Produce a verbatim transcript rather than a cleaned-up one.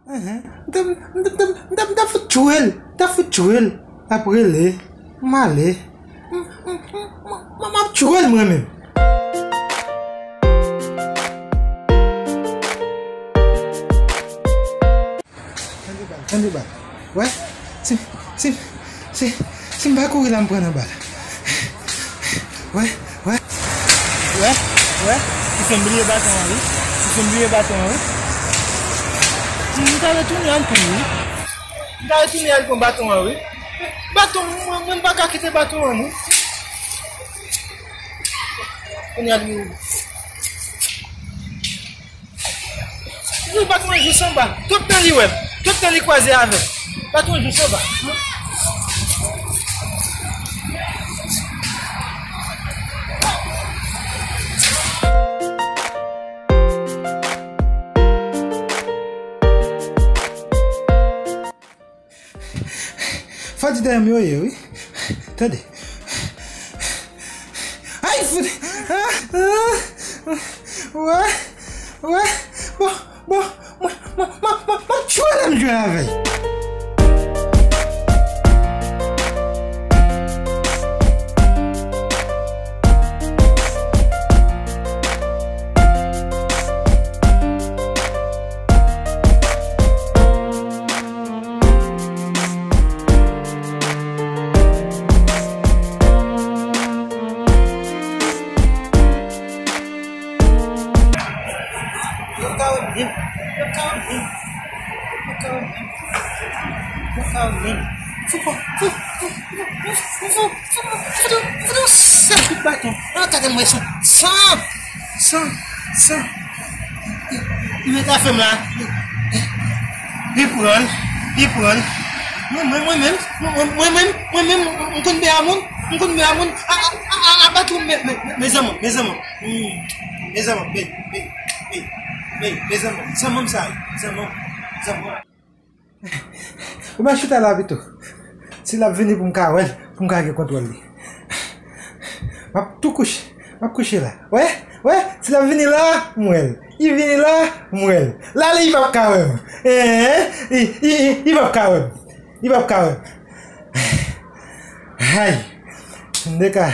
Enhen. M t ap, m t ap, m t ap, m t ap fout tchwe l. M t ap fout tchwe l. L ap rele. M ale. M, m, m, m, m, m ap tchwe l mwen menm. Tande bal, tande bal. Wè? Si, si, si, si m pa kouri la, m pran nan bal. Wè, wè. Wè, wè. Ou fè m bliye baton an, wi. Ou fè m bliye baton an, wi. M ta retounen al pran, wi. M ta retounen al pran baton an, wi. Baton, mwen, mwen m pa ka kite baton an, non. Kounye a li. Li bat mwen jis anba. Tout tan li wè m. Tout tan li kwaze avè m. Bat mwen jis anba. Fadi dèyè m yo ye, wi. Tande. Ay, fout. Ah, ah. Wè, wè. Bon, bon, mwen, mwen, mwen, mwen, mwen tchwe lè m jwe avè l. Yo ka wè m byen. Yo ka wè m byen. Yo ka wè m byen. Yo ka wè m byen. Fou, fou, fou, fou, fou, fou, fou, fou, sèl kout baton. An, gade m wè san. San! San! San! Li mete afè m la. Li pran, li pran. Mwen, mwen, mwen menm, mwen, mwen, mwen menm, mwen menm, m konn bè a moun, m konn bè a moun. A, a, a, a, a, baton, me, me, me, mezanmi, mezanmi. Hmm. Mezanmi, be, be, be, be, mezanmi, zanmi m sa ye, zanmi m, zanmi m. Ou mèt chita la pito. Si l ap vini pou m ka wè l, pou m ka gen kontwòl li. M ap tou kouche. M ap kouche la. Wè? Wè? Si l ap vini la, m wè l. Li vini la, m wè l. L ale, li p ap ka wè m. Enhen. Li, li, li, li p ap ka wè m. Li p ap ka wè m. Ay. M te ka.